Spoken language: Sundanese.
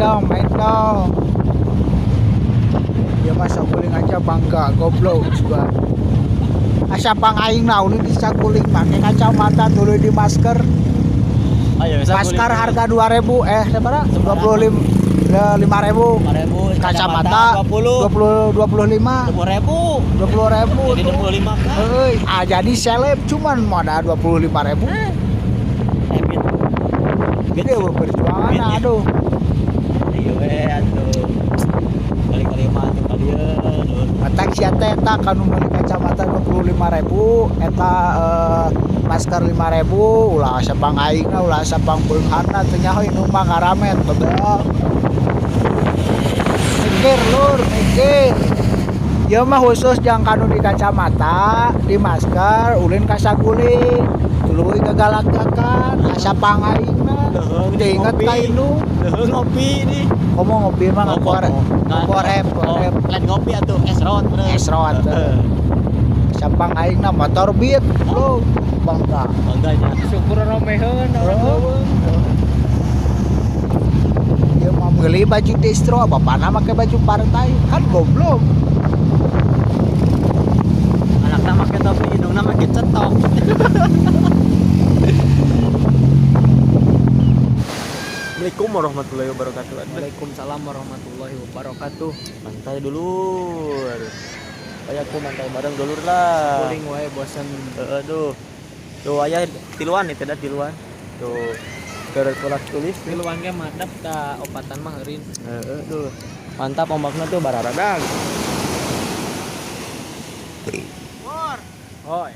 dong, main dong. Ya masa guling aja bangga, goblok juga. Asa pang aing na ulin di saguling make kacamata tuluy di masker. Ayo, bisa Masker harga 2000 sabaraha? 25 5000. 5000 Kacamata 20 20 25 20.000. 20.000. Jadi 25 kan. Heuy, jadi seleb cuman modal 25.000. Habit. Jadi perjuangan Bit, ya. Aduh. Iya we atuh. Kali-kali mah atuh ka dieu. Matak sia teh eta kanu meuli kacamata 25.000 eta masker 5.000 ulah asa pang aingna ulah asa pang beungharna teu nyaho indung mah ngaramet goblok. Mikir lur, mikir. Ieu mah khusus jang kanu di kacamata, di masker, ulin ka saguling. Tuluy gagalagakan asa pang aingna. Leuheung Teu inget ka indung. Leuheung ngopi nih. Komo ngopi mah ngakor. Ngakor Oh, lain ngopi atuh es rot. Es rot. Sampang aingna motor Beat, lo bangga. Bangganya. Syukur romeheun orang Oh. leuweung. Dia mau beli baju distro, bapakna make baju partai, kan goblok. Anakna make topi, indungna make cetok. Assalamualaikum warahmatullahi wabarakatuh. Waalaikumsalam warahmatullahi wabarakatuh. Mantai dulur. Kayak aku mantai bareng dulur lah. Guling wae bosen. Heeh, duh. Tuh aya tiluan nih, tidak tiluan. Tuh. Keur tulas tulis. Tiluan ge madep ka opatan mah eureun. Heeh, duh. Mantap ombakna tuh bararadag. Oi.